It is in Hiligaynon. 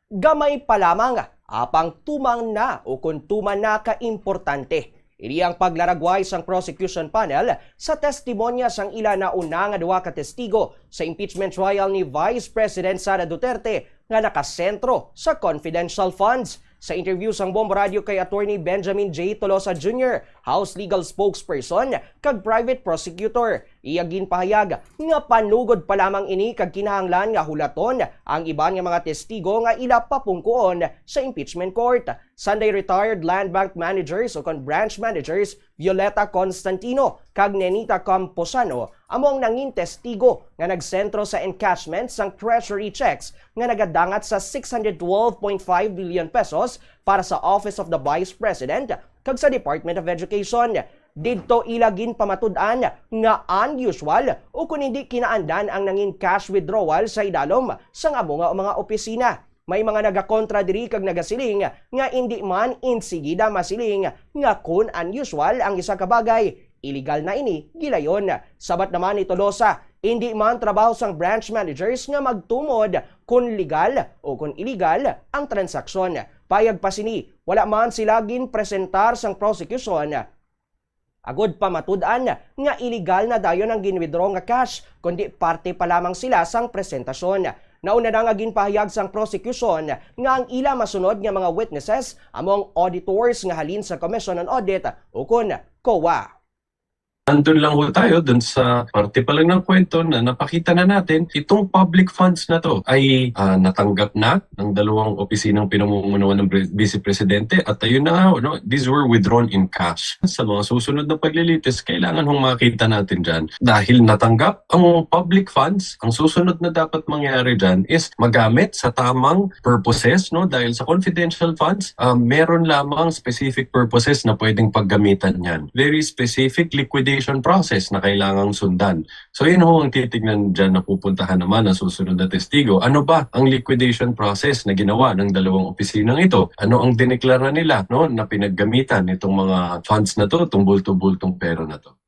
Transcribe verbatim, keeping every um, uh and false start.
Gamay pa lamang, apang tumang na o kon tuman na ka importante. Ini ang paglaragway sang prosecution panel sa testimonya sang ila nauna nga duha ka testigo sa impeachment trial ni Vice President Sara Duterte nga nakasentro sa confidential funds. Sa interview sang Bombo Radio kay Attorney Benjamin J. Tolosa Junior, House Legal Spokesperson kag Private Prosecutor, iya ginpahayag nga panugod pa lamang ini kag kinahanglan nga hulaton ang iban nga mga testigo nga ila papungkuon sa impeachment court. Sunday, retired land bank managers o kon branch managers Violeta Constantino kag Nenita Camposano amo ang nangin testigo nga nagsentro sa encashment sang treasury checks nga nagadangat sa six hundred twelve point five billion pesos para sa Office of the Vice President kag sa Department of Education. Didto ila ginpamatud-an nga unusual o kon hindi kinaandan ang nangin cash withdrawal sa idalom sang amo nga mga opisina. May mga nagakontra diri kag nagasiling nga indi man insigida masiling nga kon unusual ang isa ka bagay, iligal na ini gilayon. Sabat naman ni Tolosa, indi man trabaho sang branch managers nga magtumod kon legal o kon iligal ang transaksyon. Payag pa sini, wala man sila ginpresentar sang prosecution agod pamatud-an nga iligal na dayon ang ginwithdraw nga cash, kundi parte pa lamang sila sang presentasyon. Nauna na nga ginpahayag sang prosecution nga ang ila masunod nga mga witnesses amo ang auditors nga halin sa Commission on Audit ukon COA. Nandun lang ho tayo dun sa parte pa lang ng kwento na napakita na natin itong public funds na to ay ah, natanggap na ng dalawang opisinang pinamumunuan ng Pre- Vice Presidente at ayun na nga, no, these were withdrawn in cash. Sa mga susunod na paglilitis, kailangan hong makita natin dyan. Dahil natanggap ang public funds, ang susunod na dapat mangyari dyan is magamit sa tamang purposes, no? Dahil sa confidential funds, ah, meron lamang specific purposes na pwedeng paggamitan yan. Very specific liquidation process na kailangang sundan. So yun ho ang titignan dyan na pupuntahan naman ang susunod na testigo. Ano ba ang liquidation process na ginawa ng dalawang opisinang ito? Ano ang dineklara nila, no, na pinaggamitan nitong mga funds na to, itong bulto-bultong pera na to?